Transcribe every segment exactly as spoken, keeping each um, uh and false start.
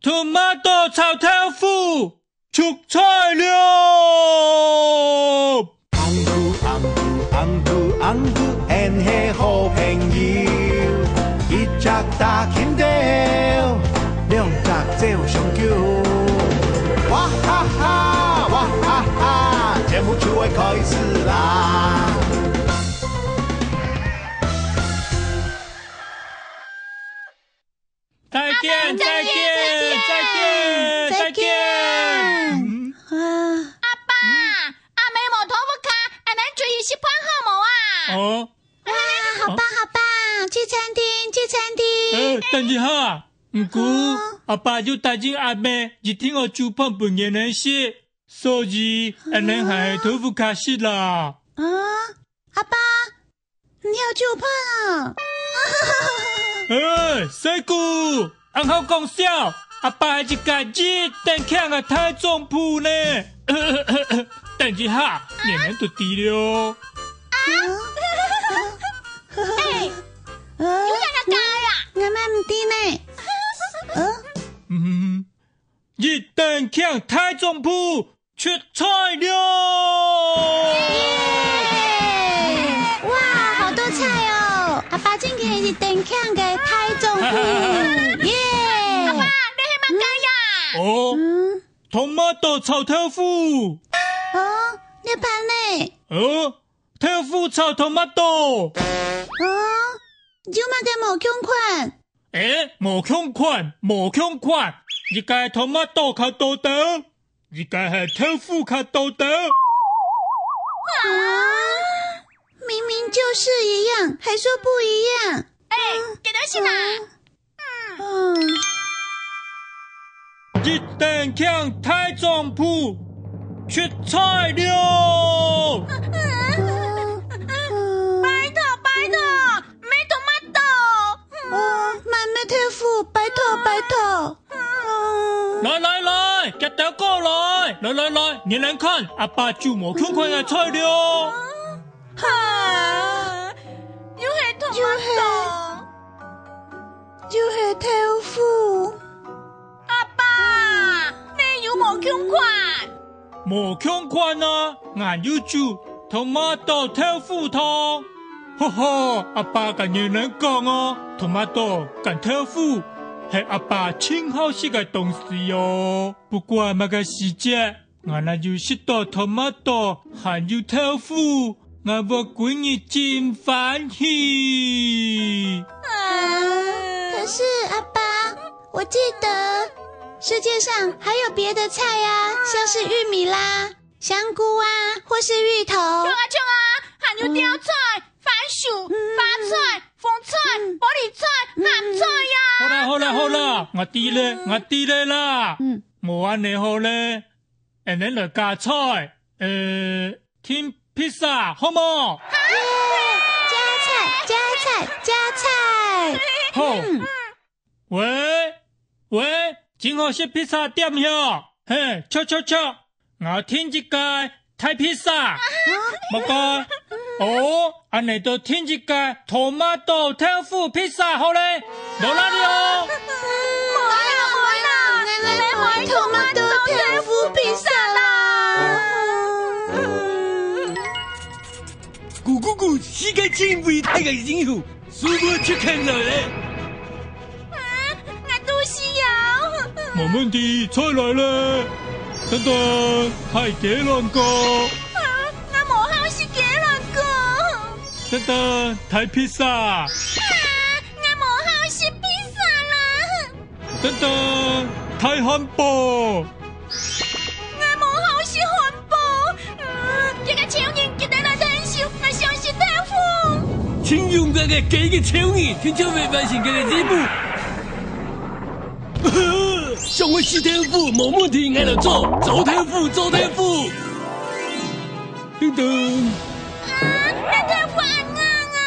Tomato炒豆腐，出菜了！紅菇，紅菇，紅菇，紅菇，𫣆係好朋友。一隻打蠄豆，兩隻照相救。哇哈哈，哇哈哈，節目就愛開始啦！ 再見，再見，再見，再見。嗯。啊。阿爸，嗯？阿姆無豆腐卡，𫣆等出去食飯好無啊？哦。哇，好棒，好棒，去餐廳，去餐廳。呃，等一下，毋過，哦。阿爸有答應阿姆，一定愛煮飯分𫣆等食，所以，𫣆等還係豆腐卡食啦。啊，阿爸， 你曉煮飯啊？欸，細姑，恁好講笑，阿爸係一個一等慶个大丈夫呢。等一下，你們都知了。啊？欸，有人來改啊？𠊎乜毋知呢。嗯，一等慶大丈夫， 出菜了！耶！哇，好多菜哦！阿爸真个係一等慶个大丈夫，耶！阿爸，你係麼个呀？哦，嗯。Tomato炒豆腐。哦，你盤呢？哦， 豆腐炒tomato。哦，有麼个無共款？欸，無共款，無共款。一個tomato較大兜，一個係豆腐較大兜。啊？明明就是一樣，還說不一樣。欸，嗯，這个是麼个？嗯。 嗯。一等慶大丈夫，出菜了！拜託，拜託，乜tomato。哦，買乜豆腐，拜託，拜託。來，來，來，遽兜過來。來，來，來，你等看，阿爸煮無共款个菜了。哈，又係tomato。 又係豆腐。阿爸，乜有無共款？無共款啊，𠊎有煮tomato豆腐湯。呵呵，阿爸甲你等講哦，tomato甲豆腐係阿爸盡好食个東西哦。不管麼个時節， 𠊎若有食到tomato還有豆腐，𠊎會歸日真歡喜。啊，可是阿爸，我記得世界上還有別的菜啊，像是玉米啦、香菇啊，或是芋頭。像啊，像啊，還有吊菜、番薯、花菜、紅菜、玻璃菜、鹹菜呀。好啦，好啦，好啦，𠊎知了，𠊎知了啦。嗯。無恁呢好了。 𫣆俚來加菜，呃，訂披薩，好無？加菜，加菜，加菜。好。嗯。喂，喂，真好食披薩店喲。嘿，著，著，著，𠊎訂一個大披薩。啊？無該，哦， 恁呢就訂一個tomato豆腐披薩好了，勞力你哦。無啦，無啦，𠊎來買tomato豆腐披薩啦。咕咕咕，世界盡偉大个英雄，super chicken來了。 啊，𠊎肚屎枵。無問題，菜來了。等等，大雞卵糕。啊，𠊎無好食雞卵糕。等等，大披薩。啊，𠊎無好食披薩啦。等等，大漢堡。 𠊎無好食漢堡。嗯，這個超人，記得來𢯭手，𠊎想食豆腐。盡勇敢个雞个超人，定著會完成佢个任務。想愛食豆腐，無問題，𠊎來做，做豆腐，做豆腐。叮咚。啊，𠊎豆腐恁硬啊！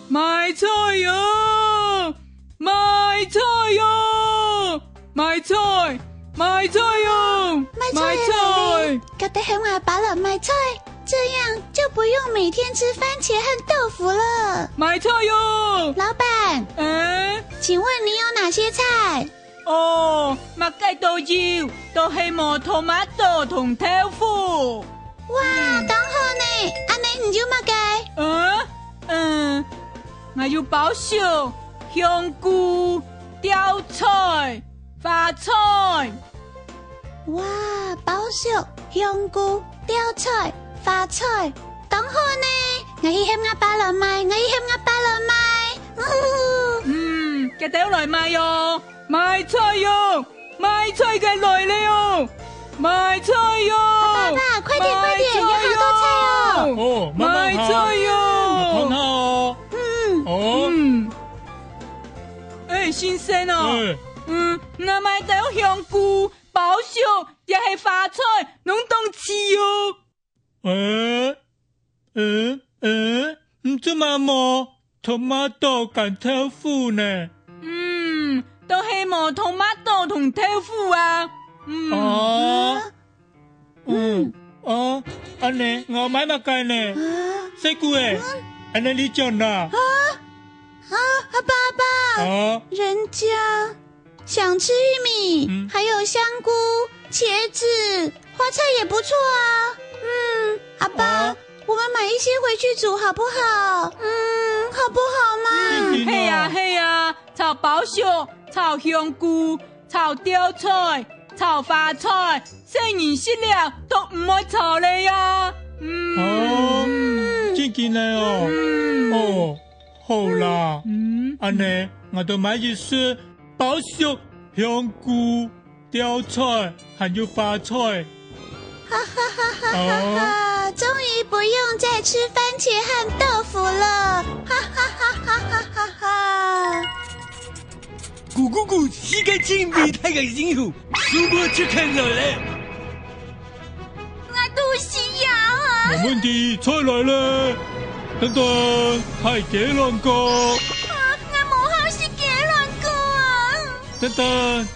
買菜喲！買菜喲！買菜！買菜喲！買菜喲！買菜！買菜！佢兜喊𠊎爸來買菜，一這樣就不用每天吃番茄和豆腐了。買菜喲！老闆，嗯？請問你有哪些菜？哦，麼个都有，都係無tomato同豆腐。哇，嗯。當好呢！恁呢你有麼个？嗯？嗯，𠊎有包粟、香菇、吊菜、花菜。 哇，包粟、香菇、吊菜、花菜，當好呢！𠊎去喊吾爸來買，𠊎去喊吾爸來買。嗯，佢兜來買喲，買菜喲，買菜个來了喲，買菜喲！爸爸，快點，快點，有好多菜哦！哦，慢慢行，買菜喲！慢慢行哦。嗯。哦。嗯。哎，先生哦，哎。嗯，𠊎買兜香菇、 包粟也係花菜，攏當齊哦。欸，欸，欸，你做麼無tomato同豆腐呢？嗯，都係無tomato同豆腐啊。嗯。哦，嗯，哦，恁呢，𠊎買麼个呢？啊？細姑仔，嗯？恁呢你講啦。啊？啊，阿爸，阿爸，啊？人家 想吃玉米，嗯。還有香菇、茄子、花菜也不錯啊。嗯，阿爸，啊。我們買一些回去煮好不好？嗯，好不好嘛？嗯，係啊，係啊，炒包粟、炒香菇、炒吊菜、炒花菜，細人食了都毋會吵了呀。嗯。哦，嗯。正經个哦。嗯。哦，好啦。嗯。恁呢，𠊎兜買一息 包粟、香菇、吊菜，還有花菜。哈哈哈哈哈哈！哦。終於不用再吃番茄和豆腐了，哈哈哈哈哈哈！咕咕咕，世界真偉大个政府，super chicken來了！ 𠊎肚屎枵啊！無問題，菜來了。等等，大雞卵糕。啊，𠊎無好食雞卵糕啊！等等，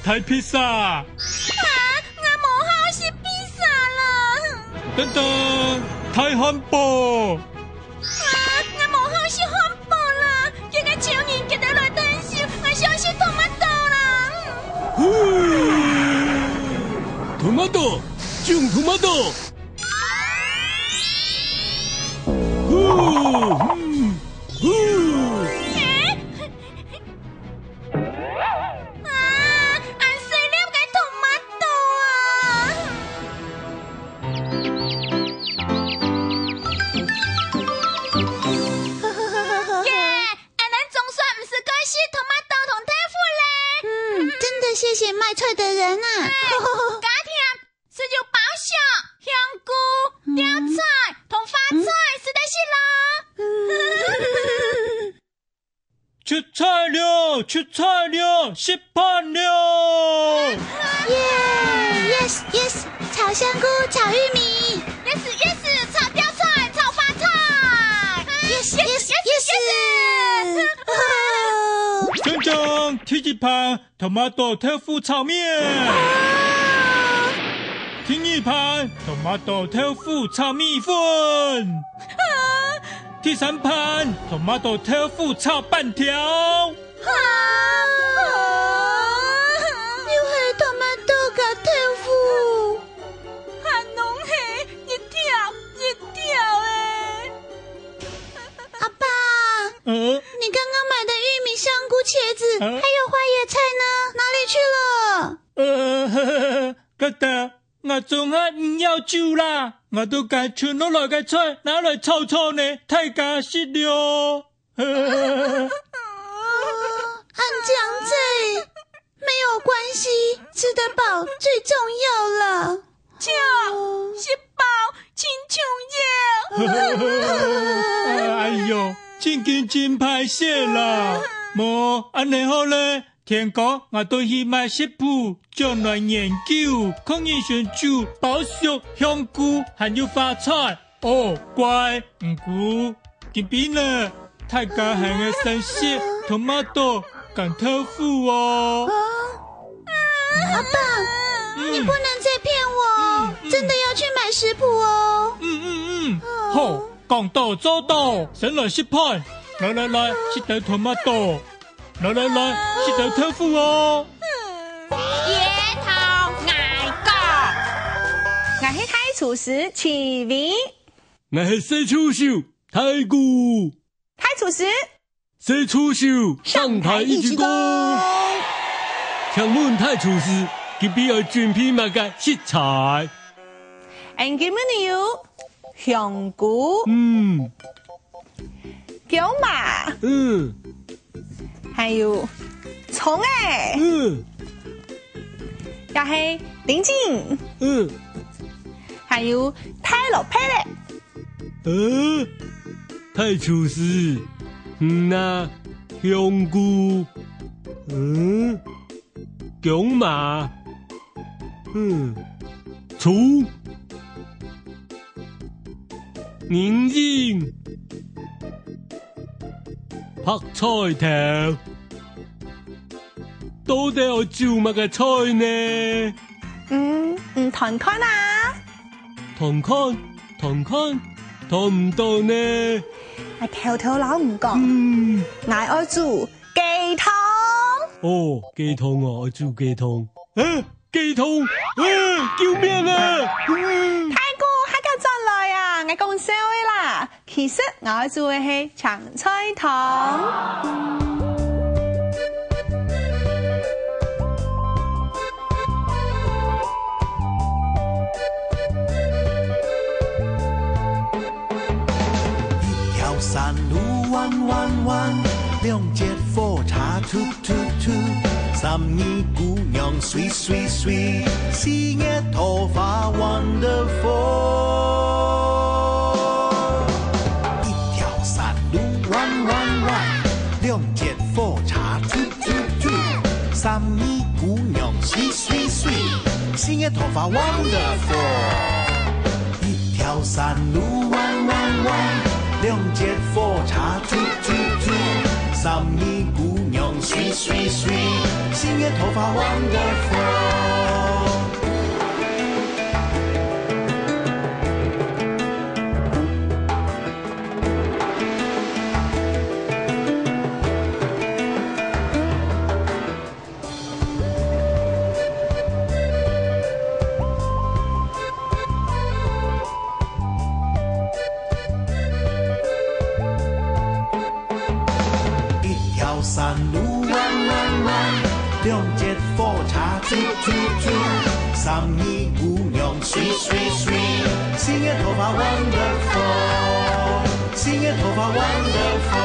大披薩。啊，𠊎無好食披薩啦！等等，大漢堡。 啊，𠊎無好食漢堡啦，該个超人佢兜來等死，𠊎想食tomato啦。呼，tomato，種tomato。呼，嗯，呼。啊，恁細粒个tomato啊！耶，恁樣總算毋使過食tomato同豆腐咧。嗯，真的謝謝賣菜的人啊。哎，加添，就有包粟、香菇、嗯。吊菜同花菜，嗯。食得食咯。嗯。 出菜了，出菜了，食飯了！耶，yes，yes，炒香菇，炒玉米。Yes，yes，炒吊菜，炒花菜。Yes，yes，yes，yes。哦。鏘鏘，第一盤，tomato豆腐炒麵。啊。第二盤，tomato豆腐炒米粉。啊。 第三盤，tomato豆腐炒粄條。啊！又係tomato佮豆腐。還攏係一條一條欸。阿爸，嗯？你剛剛買的玉米、香菇、茄子，嗯？還有花椰菜呢？哪裡去了？呃，該兜， 𠊎總下毋要煮啦，𠊎都將剩落來个菜拿來炒炒呢，大家食了。恁樣仔，沒有關係，吃得飽最重要了。著，食飽真重要。哎喲，正經真歹勢啦。無，恁樣好咧， 天光，𠊎兜去買食譜，轉來研究，看你先煮包粟、香菇，還有花菜。哦，乖，毋過，今晡日，大家還愛先食tomato佮豆腐哦。啊，阿爸，嗯。你不能再騙我。嗯。真的要去买食谱哦。嗯嗯嗯，好，講到做到，先來食飯。來來來，食兜tomato。來來來，食兜豆腐哦。醃頭𠊎講，𠊎係大廚師徐薇。 𠊎係小助手大牯。大廚師，小助手上台一鞠躬。請問大廚師，今晡日愛準備麼个食材？俺今晡日有香菇、嗯薑嫲，嗯還有蔥仔，嗯也係丁精，嗯，還有大蘿蔔仔。呃，大廚師，嗯啊，香菇，嗯，薑嫲，嗯，蔥，人參，白菜頭。到底愛煮麼个菜呢？嗯，你斷看啊！斷看，斷看，斷毋到呢。我偷偷摎你講，嗯，𠊎愛煮雞湯。哦，雞湯哦，愛煮雞湯。啊，雞湯，啊，救命啊！嗯大哥，客家轉來啊！𠊎講笑个啦。其實𠊎愛煮个係青菜湯。一條山路彎彎彎，兩節火車突突突，三二姑娘隨隨隨，四月桃花 wonderful。一條山路彎彎彎，兩節火車突突突，三二姑娘隨隨隨，四月桃花 wonderful。一條山路彎彎彎，兩節火車突突突，三二姑娘隨隨隨，四月桃花 wonderful。 一條山路彎彎彎，兩節火車突突突，三二姑娘隨隨隨，四月桃花 wonderful，四月桃花 wonderful。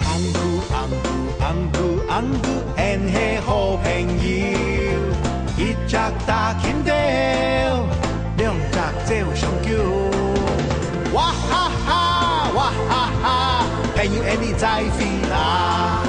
紅姑紅姑紅姑紅姑，俺係好朋友，一隻打勤鬥，兩隻走相救。哇哈哈，哇哈哈，朋友俺你再會啦。